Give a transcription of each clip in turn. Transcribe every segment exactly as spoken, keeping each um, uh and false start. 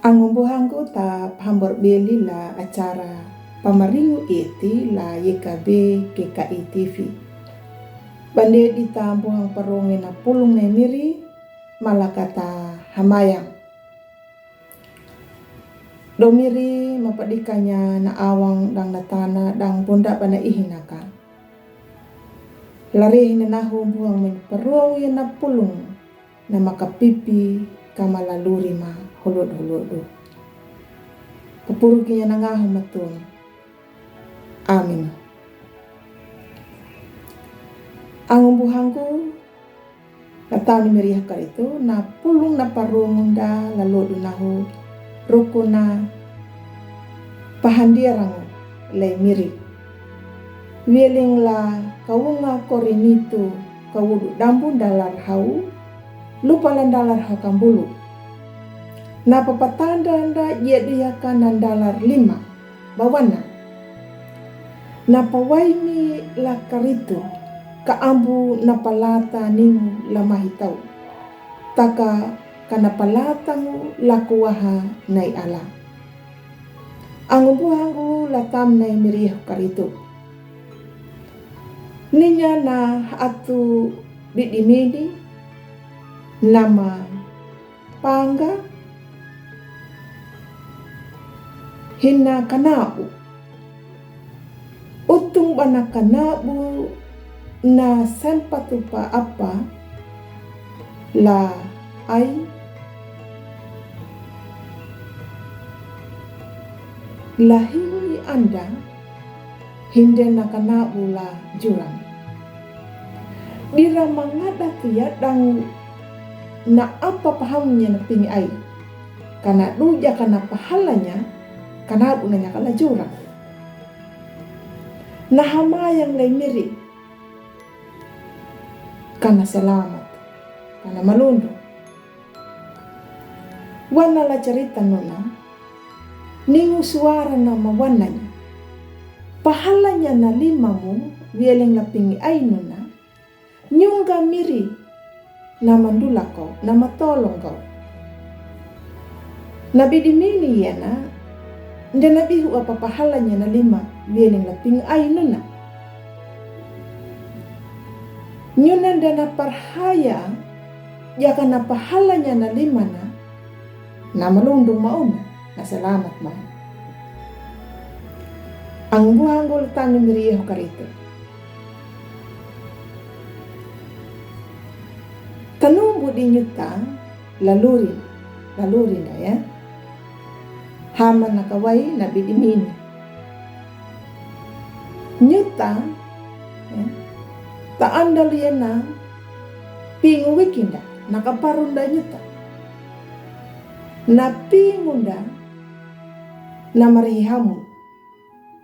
Angumbuhangu ta pahambor beli la acara pamaringu iti la Y K B K K I T V. Bande di ta buhang parungi na pulung ne miri, malakata hamayang. Do miri mapadikanya na awang dang na tana dang bunda bana ihinaka. Lari hina nahu buhang men parungi na pulung na makapipi kama laluri ma hulut-huludu. Papurukinya na ngahu matun. Amin. Angumbuhangu la tani miri hakaritu na pulung na parungunda laludu nahu rukuna pahandiarangu lei miri. Wieling la kawunga Korinitu kawudu dambu dalar hau, lupa la dalar hau kambulu. Na papatanda nda jia duyaka na dalar lima, bawana. Na pawaini la karitu, ka ambu na palata ningu la mahitau. Taka ka na palatangu la kuaha nai ala. Angumbuhangu la tam nai miri karitu. Ninya na atu bidimini, nama panga, hina kanabu. Utung bana kanabu na sempatupa apa la ai la hingi anda hinde na kanabu la jurang. Dira mangada tu ya dang na apa pahamnya na ping ai. Kana duja kana pahalanya kanabu nanya kala jurang. Na hamayang lei miri. Kana selamat. Kana malundu. Wana la cerita nuna, ningu suara na mawananya. Pahalanya na limamu, wieleng la ping ai nuna, nyungga miri, na mandulako, na matolongko. Na bidimini yena, nda na bihu apa pahalanya na lima, wieleng la ping ai nuna. Nyuna nda na parhaya, jaka na pahalanya na limana, na malundu mauna, na selamat mauna. Angumbuhangu la tani miri hakaritu. Tanumbu di nyuta, lalurin, lalurin da ya. Hama na kawai na bidimini. Nyuta, ya, ta andal yena pingu wikinda, na kaparunda nyuta. Na pingunda, na marihamu,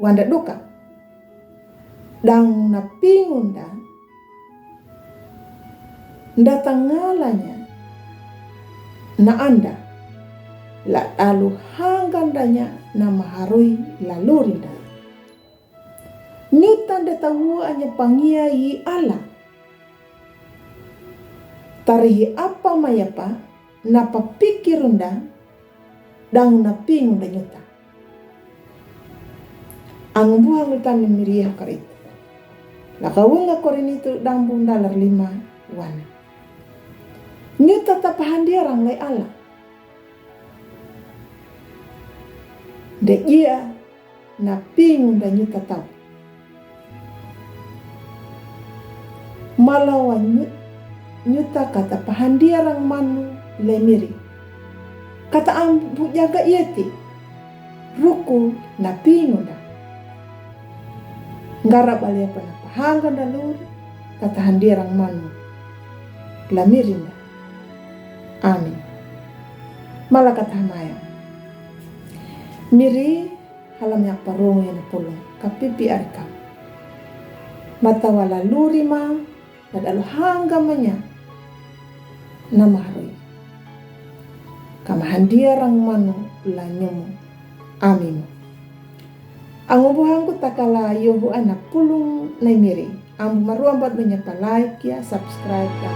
wanda duka. Dang na pingunda, nda tangalanya, na anda, la dalu hanggandanya na maharui lalurinda. Nyuta nda tawuanya pangia i ala. Tarihi apa mayapa, na papikirunda, dang na pingunda nyuta. Angumbuhangu la tani miri hakaritu. La kawunga Korinitu dambu dalar lima wana. Nyuta ta pahandiarang lei ala. Nda jia na pingunda nyuta tau. Malawa nyu-, nyuta kata pahandiarang manu lei miri. Kata ambu jaga ieti, ruku na pingunda. Ngara bale apa na pahangga nda lur, kata handiarang manu la mirinda. Amin. Malakata hamayang. Miri halam yak parungi na pulung, kapipi arika. Matawa laluri ma, na dalu hangga manya, na maharui. Kama handiarang manu la nyumu. Amin. Angumbuhangu ta kala yohu ana pulung nai miri. Ambu maruambat dunya pa like ya, subscribe dan